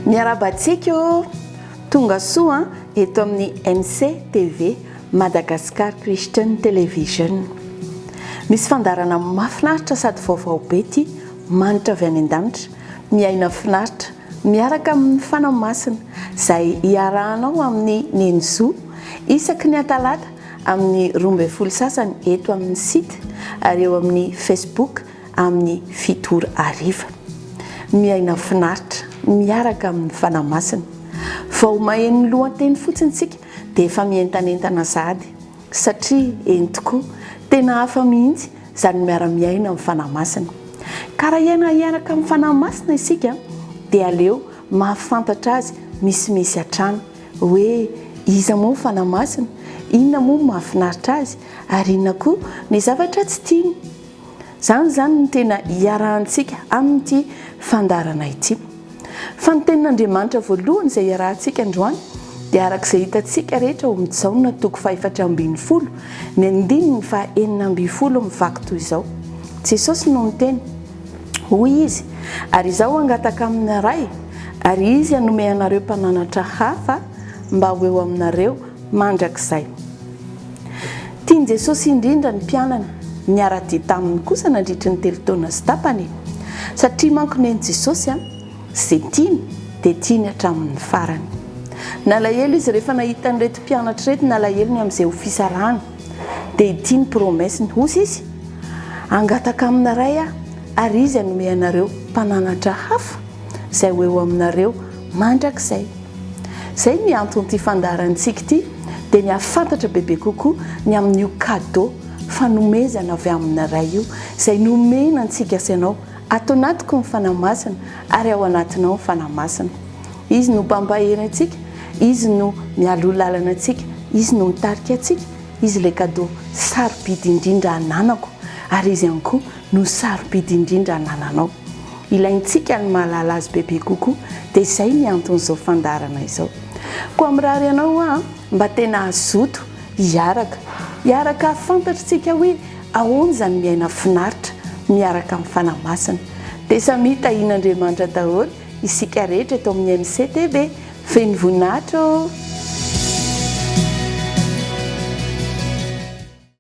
Miarahaba antsika ô! Tonga soa eto amin'ny MCTV, Madagascar Christian Television. Misy fandaharana mahafinaritra sady vaovao be ity, manitra avy any an-danitra, miaina finaritra miaraka amin'ny Fanahy Masina, izay iarahanao amin'i Neny Zo, isaky ny Atalata amin'ny 12 sasany eto amin'ny site ary eo amin'ny Facebook amin'ny fito ora hariva. Miaina finaritra miaraka amin'ny Fanahy Masina. Vao maheno ny lohateny fotsiny isika dia efa mientanentana sahady satria eny tokoa, tena hafa mihitsy izany miara-miaina amin'ny Fanahy Masina. Ka raha hiaina hiaraka amin'ny Fanahy Masina isika dia aleo mahafantatra Azy misimisy hatrany hoe iza moa ny Fanahy Masina, inona moa no mahafinaritra Azy ary inona koa ny zavatra tsy tiany. Izany izany no tena iarahantsika amin'ity fandaharana ity. Fa ny tenin'Andriamanitra voalohany izay iarahantsika androany dia araka izay hitantsika rehetra ao amin'ny Jaona toko faha-14, ny andininy faha-16 mivaky toy izao. Jesosy no niteny. Hoy Izy, Ary Izaho hangataka amin'ny Ray, ary Izy hanome anareo mpananatra hafa mba ho eo aminareo mandrakizay. Tian'i Jesosy indrindra ny mpianany, niara-dia taminy kosa nandritry ny telo taona sy tapany. Satria manko nen'i Jesosy an, izay tiany dia tiany hatramin'ny farany. Nalahelo izy rehefa nahita an'ireto mpianatra ireto, nalahelo ny amin'izay ho fisarahana. Dia ity ny promesse-ny, hozy izy, Hangataka amina Ray aho, ary Izy hanome anareo mpananatra hafa, izay ho eo aminareo mandrakizay. Izay ny anton'ity fandaharantsika ity dia ny hahafantatra bebe kokoa ny amin'io cadeau, fanomezana avy amin'ny Ray io, izay nomena antsika sy anao. Ato anatiko ny Fanahy Masina ary ao anatinao ny Fanahy Masina. Izy no mpampahery antsika, Izy no mialoha lalana antsika, Izy no mitarika antsika, Izy ilay cadeau sarobidy indrindra ananako ary Izy ihany koa no sarobidy indrindra anananao. Ilaintsika ny mahalala azy bebe kokoa dia izay ny anton'izao fandaharana izao. Koa mirary anao aho mba tena hazoto hiaraka, hiaraka hahafantatr'tsika hoe ahoana izany miaina finaritra miaraka amin'ny Fanahy Masina. Dia samia tahian'Andriamanitra daholo isika rehetra eto amin'ny MCTV. Feno voninahitra ô!